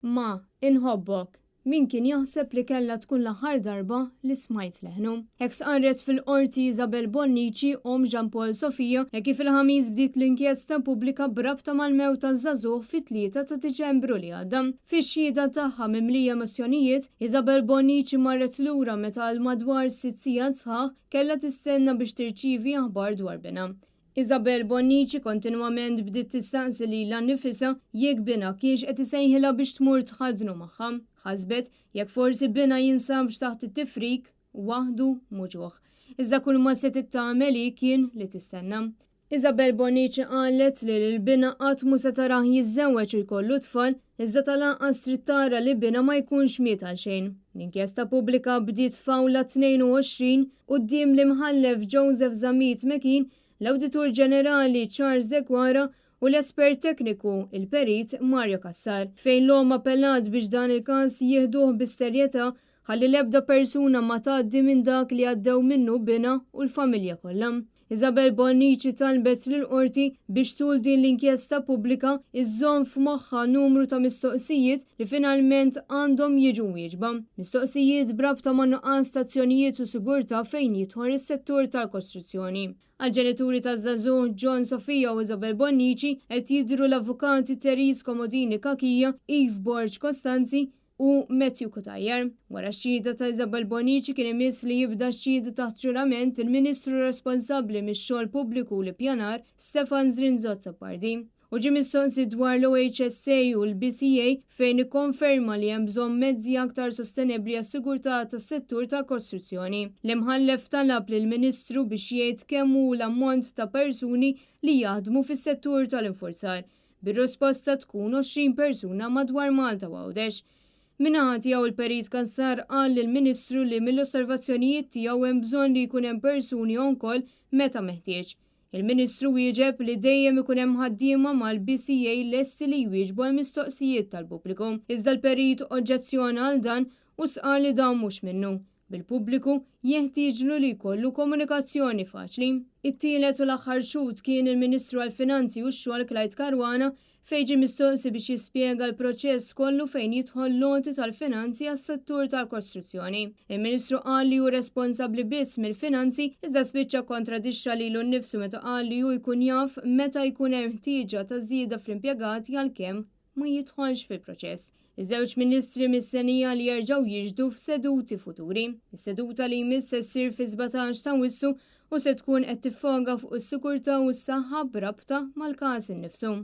Ma, inħobbok. Min kien jaħseb li kellha tkun l-aħħar darba li smajt leħnu? Hekk stqarret fil-Qorti Isabel Bonnici, omm Jean Paul Sofia, hekk kif il-Ħamis bdiet l-inkjesta pubblika b'rabta mal-mewt taż-żagħżugħ fit-3 ta' Diċembru li għadda. Fix-xhieda tagħha mimlija emozzjonijiet, Isabel Bonnici marret lura meta għal madwar sitt sigħat sħaħ kellha tistenna biex tirċievi aħbar dwar binha. Isabel Bonnici kontinwament bdiet tistaqsi lilha nnifisha jekk binha kienx qed isejħilha biex tmur tħaddnu magħha. Ħasbet jekk forsi binha jinsabx taħt it-tifrik, waħdu, muġugħ. Iżda kulma setgħet tagħmel hi kien li tistenna. Isabel Bonnici qalet li lil binha qatt mhu se tarah jiżżewweġ u jkollu tfal, iżda tal-anqas trid tara li binha ma jkunx miet għalxejn. L-inkjesta pubblika bdiet f'Awla 22 quddiem l-Imħallef Joseph Zammit Mekin, l-Awditur Ġenerali Charles Deguara u l-espert tekniku, il-Perit Mario Cassar, fejn l-omm appellat biex dan il-każ jieħduh bis-serjetà ħalli l-ebda persuna ma tgħaddi minn dak li għaddew minnu binha u l-familja kollha. Isabel Bonnici talbet lill-Qorti biex tul din l-inkjesta pubblika iżżomm f'moħħha numru ta' mistoqsijiet li finalment għandhom jiġu mwieġba. Mistoqsijiet b'rabta ma' nuqqas ta' azzjonijiet u sigurtà fejn jidħol is-settur tal-kostruzzjoni. Għall-ġenituri taż-żagħżugħ John Sofia u Isabel Bonnici qed jidhru l-avukati Therese Comodini Cachia, Yves Borg Costanzi, u Matthew Cutajar. Wara x-xhieda ta' Isabel Bonnici kien imiss li jibda x-xhieda taħt ġurament il-Ministru responsabbli mix-Xogħol Pubbliku u l-Ippjanar, Stefan Zrinzo Azzopardi. Hu ġie mistoqsi dwar l-OHSA u l-BCA fejn ikkonferma li hemm bżonn mezzi aktar sostenibbli għas-sigurtà tas-settur tal-kostruzzjoni. L-Imħallef talab lill-Ministru biex jgħid kemm hu l-ammont ta' persuni li jaħdmu fis-settur tal-infurzar bir-risposta tkun 20 persuna madwar Malta u Għawdex. Min-naħa tiegħu il-Perit Cassar qal lill-Ministru li mill-osservazzjonijiet tiegħu hemm bżonn li jkun hemm persuni on call meta meħtieġ. Il-Ministru wieġeb li dejjem ikun hemm ħaddiema mal-BCA lesti li jwieġbu għall-mistoqsijiet tal-pubbliku. Iżda l-Perit oġġezzjona għal dan u stqarr li dan mhux minnu. bil-pubbliku jeħtieġlu li jkollu komunikazzjoni faċli. It-tielet u l-aħħar xhud kien il-Ministru għall-Finanzi u x-Xogħol Clyde Caruana fejn ġie mistoqsi biex jispjega l-proċess kollu fejn jidħol l-għoti tal-finanzi għas-settur tal-kostruzzjoni. Il-Ministru qal li hu responsabbli biss mill-finanzi iżda spiċċa kkontradixxa lilu nnifsu meta qal li hu jkun jaf meta jkun hemm ħtieġa ta' żieda fl-impjegati għalkemm ma jidħolx fil-proċess. Iż-żewġ ministri mistennija li jerġgħu jixhdu f'seduti futuri. Is-seduta li jmiss se ssir fis-17 ta' Awwissu u se tkun qed tiffoga fuq is-sigurtà u s-saħħa b'rabta mal-każ innifsu.